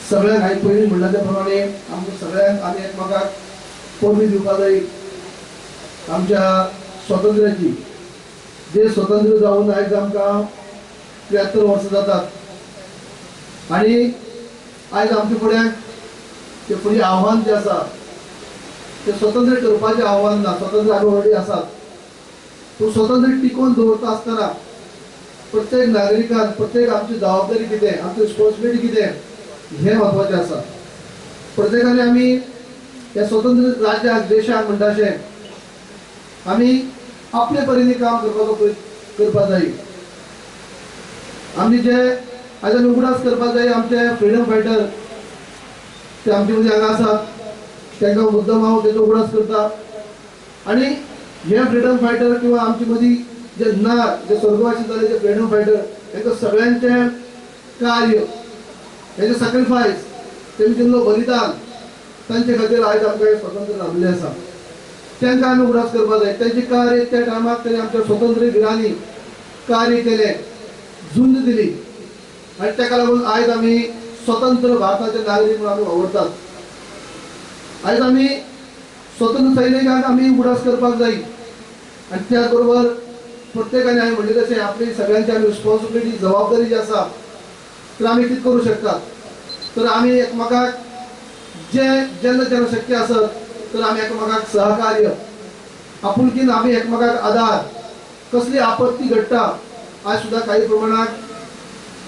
सगळ्यांक हांवें पयलीं म्हणलां त्या प्रमाणे आमकां सगळ्यांक आमी एकमेकाक परबीं दिवपाक जाय आमच्या स्वातंत्र्याची. देश स्वतंत्र जावन आयज आमकां 73 वर्सां जातात आनी आयज आमच्या फुड्याक ते फुडें आव्हान जें आसा तें स्वतंत्र करपाचें आव्हान ना. स्वतंत्र आमी ऑलरेडी आसात, पूण स्वतंत्र टिकोवन दवरता आसतना प्रत्येक नागरिकान प्रत्येक आमची जबाबदारी कितें, आमची रिस्पॉन्सिबिलिटी कितें हें म्हत्वाचें आसा. प्रत्येकाने आमी ह्या स्वतंत्र राज्याक देशाक म्हणटा अशें आमी आपले परीने काम करपाचो प्रयत्न करपाक जाय. आमी जे आयज आमी उगडास करपाक जाय आमचे फ्रिडम फायटर ते आमचे मदीं हांगा आसात, तांकां मुद्दम हांव तेजो उगडास करता. आनी हे फ्रिडम फायटर किंवा आमचे मदीं जे ना जे स्वर्गवासी जाले जे फ्रिडम फायटर तांकां सगळ्यांचें कार्य हेजे सॅक्रिफायस तेमी दिल्लो बलिदान तांचे खातीर आयज आमकां हें स्वतंत्र लाभिल्लें आसा. तांकां आमी उगडास करपाक जाय. तेंचें कार्य त्या टायमाक तेणी आमच्या स्वतंत्र विरांनी कार्य केलें, झुंज दिली आनी ताका लागून आयज आमी स्वतंत्र भारताचे नागरीक म्हणून आमी वावुरतात. आयज आमी स्वतंत्र सैनिकांक आमी उगडास करपाक जाय आनी त्याच बरोबर प्रत्येकाने हांवें म्हणलें तशें आपली सगळ्यांची आमी रिस्पॉन्सिबिलिटी जबाबदारी जी आसा तर आमी कितें करूं शकतात तर आमी एकमेकाक जे जेन्ना जेन्ना शक्य आसत तर आमी एकमेकाक सहकार्य आपुलकीन आमी एकमेकाक आदार. कसली आपत्ती घडटा आयज सुद्दां काही प्रमाणात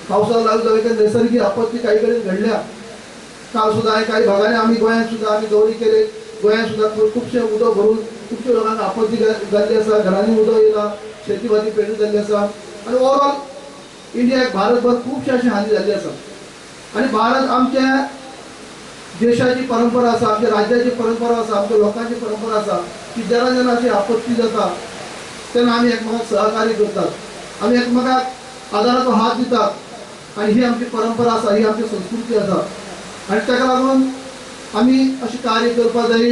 पावसाक लागून जावं नैसर्गिक आपत्ती काही कडेन घडल्या. काल सुद्दां काही भागांनी आमी गोंयांत सुद्दां आमी दौरे केले. गोंयांत सुद्दां खुबशें उदक भरून खुबशे लोकांक आपत्ती जाल्ली आसा, घरांनी उदक येयला, शेती भाती पेरणी जाल्ली आसा आनी ओवरऑल इंडियाक भारतभर खुबशे अशी हानी जाल्ली आसा. आनी भारत आमच्या देशाची परंपरा आसा, आमच्या राज्याची परंपरा आसा, आमच्या लोकांची परंपरा आसा की जेन्ना जेन्ना अशी आपत्ती जाता तेन्ना आमी एकमेकाक सहकार्य करतात, आमी एकमेकाक आदाराचो हात दितात आनी ही आमची परंपरा आसा, ही आमची संस्कृती आसा आनी ताका लागून आमी अशें कार्य करपाक जाय.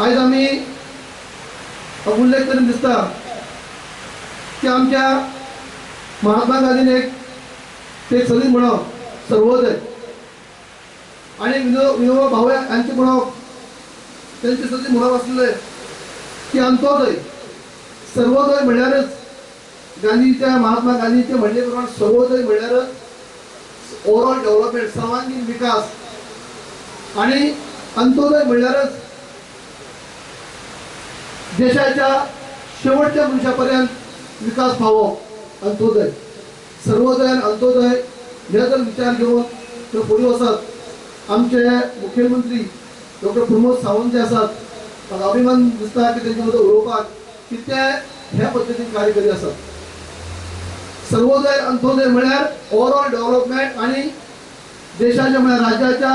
आयज आमी उल्लेख करून दिसता की आमच्या महात्मा गांधीन एक ते सदीं म्हणप सर्वोदय आनी विनोबा भावे हांचें म्हणप तेंचे सदीं म्हणप आसलें की अंत्योदय. सर्वोदय म्हणल्यारच गांधीच्या महात्मा गांधीचे म्हणणे प्रमाण सर्वोदय म्हणल्यारच ओवरऑल डेव्हलपमेंट, सर्वांगीण विकास आनी अंत्योदय म्हणल्यारच देशाच्या शेवटच्या मनशापर्यंत विकास पावप अंत्योदय. सर्वोदय आनी अंत्योदय हे जर विचार घेवन तर फुडें वचत आमचे मुख्यमंत्री डॉक्टर प्रमोद सावंत जे आसात म्हाका अभिमान दिसता की तेंचे बद्दल उलोवपाक की ते ह्या पद्दतीन कार्य करीत आसात. सर्वोदय अंत्योदय म्हळ्यार ओवरऑल डेव्हलपमेंट आनी देशाच्या म्हळ्यार राज्याच्या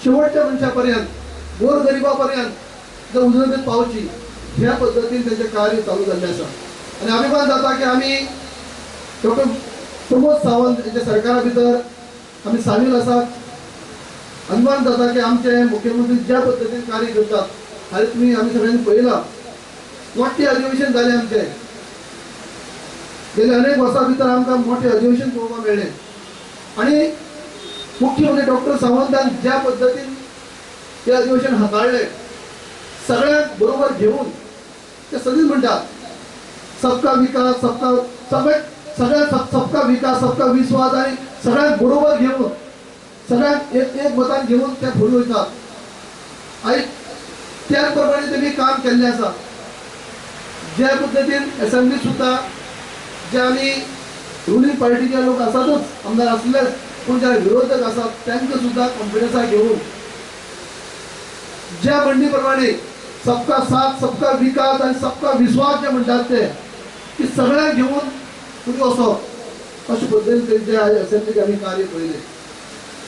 शेवटच्या मनशा पर्यंत गोरगरिबा पर्यंत जर उदरगत पावची ह्या पद्दतीन तेंचें कार्य चालू जाल्लें आसा. आनी अभिमान जाता की आमी डॉक्टर प्रमोद सावंत हेच्या सरकारा भितर आमी सामील आसात. अभिमान जाता की आमचे मुख्यमंत्री ज्या पद्दतीन कार्य करतात हालीं तुमी आमी सगळ्यांनी पळयलां मोठें अधिवेशन जालें आमचें. गेल्या अनेक वर्सां भितर आमकां मोठें अधिवेशन पळोवपाक मेळ्ळें आनी मुख्यमंत्री डॉक्टर सावंतान ज्या पद्दतीन तें अधिवेशन हाताळ्ळें सगळ्यांक बरोबर घेवन ते सदींच म्हणटात सबका विकास सबका सगळे सगळ्या सबका विकास सबका विश्वास आनी सगळ्यांक बरोबर घेवन सगळ्यांक एक एक मतान घेवन ते फुडें वयतात. आयज त्याच प्रमाणे तेमी काम केल्लें आसा. ज्या पद्दतीन एसेंब्ली सुद्दां जे आमी रुलिंग पार्टीचे लोक आसातच, आमदार आसलेच, पूण जे विरोधक आसात तांकां सुद्दां कॉन्फिडन्सा घेवन ज्या म्हणणी प्रमाणे सबका साथ सबका विकास आनी सबका विश्वास जे म्हणटात ते की सगळ्यांक घेवन फुडें वचप अशे पद्दतीन तेंचे आयज एसेंब्लीक आमी कार्य पळयलें.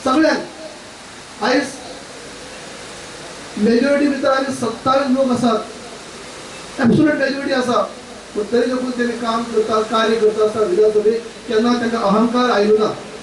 सगळ्यांक आयज मेजॉरिटी भितर आमी 27 लोक आसात, एब्सोल्यूट मेजॉरिटी आसा, पूण तरी देखून तेमी काम करतात, कार्य करता आसतना विधानसभेक केन्ना तांकां अहंकार आयलो ना.